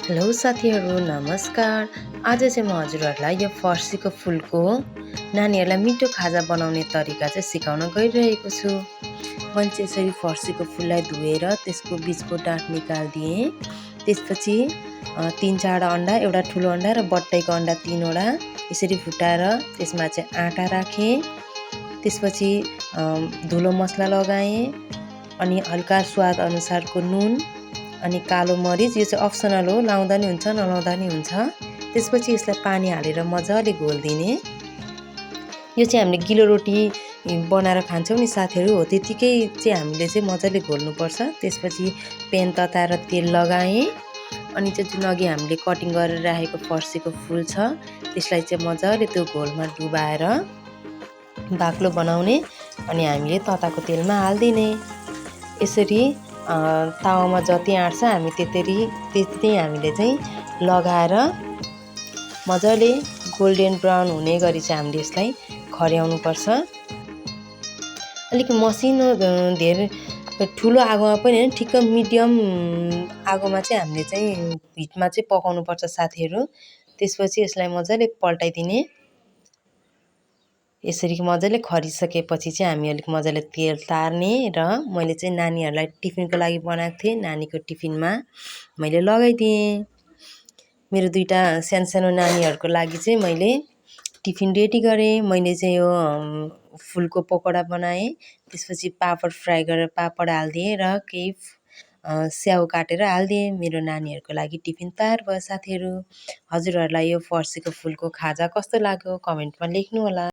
Hello साथीहरू, नमस्कार। आज चाहिँ म हजुरहरूलाई यो फर्सीको फुलको नानीहरूलाई मिठो खाजा बनाउने तरिका चाहिँ सिकाउन गइरहेको छु। मैले चाहिँ यसरी फर्सीको फुललाई धोएर त्यसको बीचको डाँठ निकालिदिएँ। त्यसपछि 3-4 अन्डा, एउटा ठुलो अन्डा र बट्टाइको अन्डा 3वटा यसरी फुटाएर त्यसमा चाहिँ आँटा राखेँ। त्यसपछि धुलो मसला लगाएँ अनि हल्का स्वाद अनुसारको नुन अनि कालो मरिच, यो चाहिँ अप्सनल हो, लाउँदा नि हुन्छ नलाउँदा नि हुन्छ। त्यसपछि यसलाई पानी हालेर मजाले घोलिदिने। यो चाहिँ हामीले गिलो रोटी बनाएर खान्छौँ नि साथीहरू, हो त्यतिकै चाहिँ हामीले चाहिँ मजाले घोल्नुपर्छ। त्यसपछि प्यान तताएर तेल लगाएँ अनि चाहिँ जुन अघि हामीले कटिङ गरेर राखेको फर्सीको फुल छ त्यसलाई चाहिँ मजाले त्यो घोलमा डुबाएर बाक्लो बनाउने अनि हामीले तताको तेलमा हालिदिने। यसरी तावामा जति आँट्छ हामी त्यति हामीले चाहिँ लगाएर मजाले गोल्डन ब्राउन हुने गरी चाहिँ हामीले यसलाई खर्याउनुपर्छ। अलिक मसिनो धेरै ठुलो आगोमा पनि हैन, ठिक्क मिडियम आगोमा चाहिँ हामीले चाहिँ हिटमा चाहिँ पकाउनुपर्छ साथीहरू। त्यसपछि यसलाई मजाले पल्टाइदिने। यसरी मजाले खरिसकेपछि चाहिँ हामी अलिक मजाले तेल तार्ने र मैले चाहिँ नानीहरूलाई टिफिनको लागि बनाएको थिएँ। नानीको टिफिनमा मैले लगाइदिएँ। मेरो 2टा सानो नानीहरूको लागि चाहिँ मैले टिफिन रेडी गरेँ। मैले चाहिँ यो फुलको पकौडा बनाएँ। त्यसपछि पापड फ्राई गरेर पापड हालिदिएँ र केही स्याउ काटेर हालिदिएँ। मेरो नानीहरूको लागि टिफिन तयार भयो साथीहरू। हजुरहरूलाई यो फर्सीको फुलको खाजा कस्तो लाग्यो कमेन्टमा लेख्नु होला।